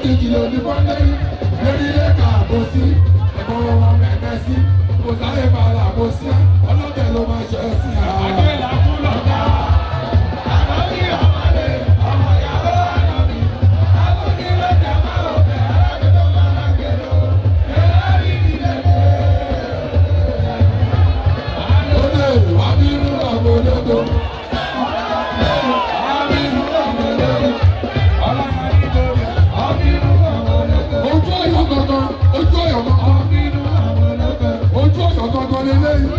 Lójijì lòdì bọ́ndẹ́rì lórílẹ̀ ká kò sí ẹ̀kọ́ wọn mẹ́mẹ́ sí kò sáré bàrà kò sí ọlọ́tẹ̀ ló máa ṣe é sí. Ó lè wá bínú ọmọ ológo. Ojú ọ̀yọ́ gangan, ojú ọ̀yọ́ gangan, ojú ọ̀yọ́ gangan lélẹ́yìn.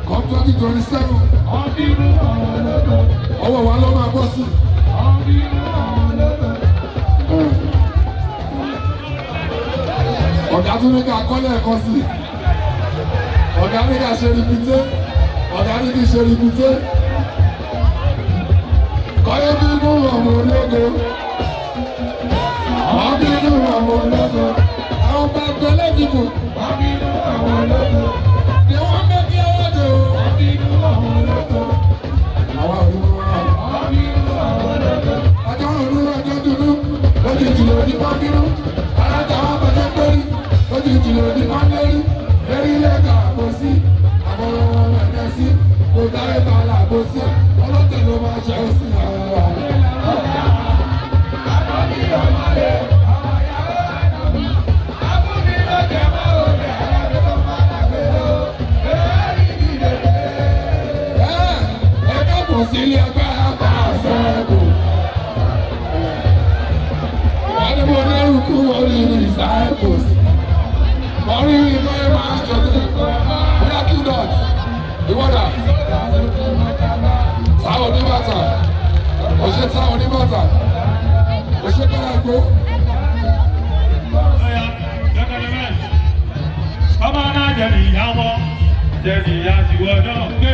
Come 2027, ọwọ́ wa ló máa bọ́ sí. Ọ̀gá tún ní ká kọ́lé ẹ̀kọ́ sí. Ọ̀gá ní ká ṣe rìpíté. Ọ̀gá ní kí ṣe rìpíté. Kọ́yé bínú ọmọ ológo. Wọ́n bínú ọmọ ológo. Àwọn bàbá ẹlẹ́dìbò. Ni wọ́n mẹ́kí ọwọ́ dò. Àwa ò ní wọ́n. Ọjọ́ òru ọjọ́ dúdú, lójijì lòdì bá bínú. Alájà wa bàjẹ́ pérí, lójijì lòdì bá lérí. Lérí lẹ́ka kò sí, àwọn ọmọ ẹ̀dẹ́ sí. Kò sáré bàálà kò sí, ọlọ́tẹ̀ ló máa ṣe é sí àwọn ọmọ. Ẹ káàbọ̀ sí ilé agbára bá a sẹ́kù. Wọ́n ní mo lérò kú wọ́n rí disciples. Wọ́n rí ìmọ̀ ẹ̀ máa ń jọ̀dún. Bóyá q dot ìwọ́dà. Táwọn oníbàtà. Òṣè táwọn oníbàtà. Òṣè kọ́lá gbó. Ọmọ náà jẹ́ ìyá wọn, jẹ́ ìyá tiwọn náà gbé.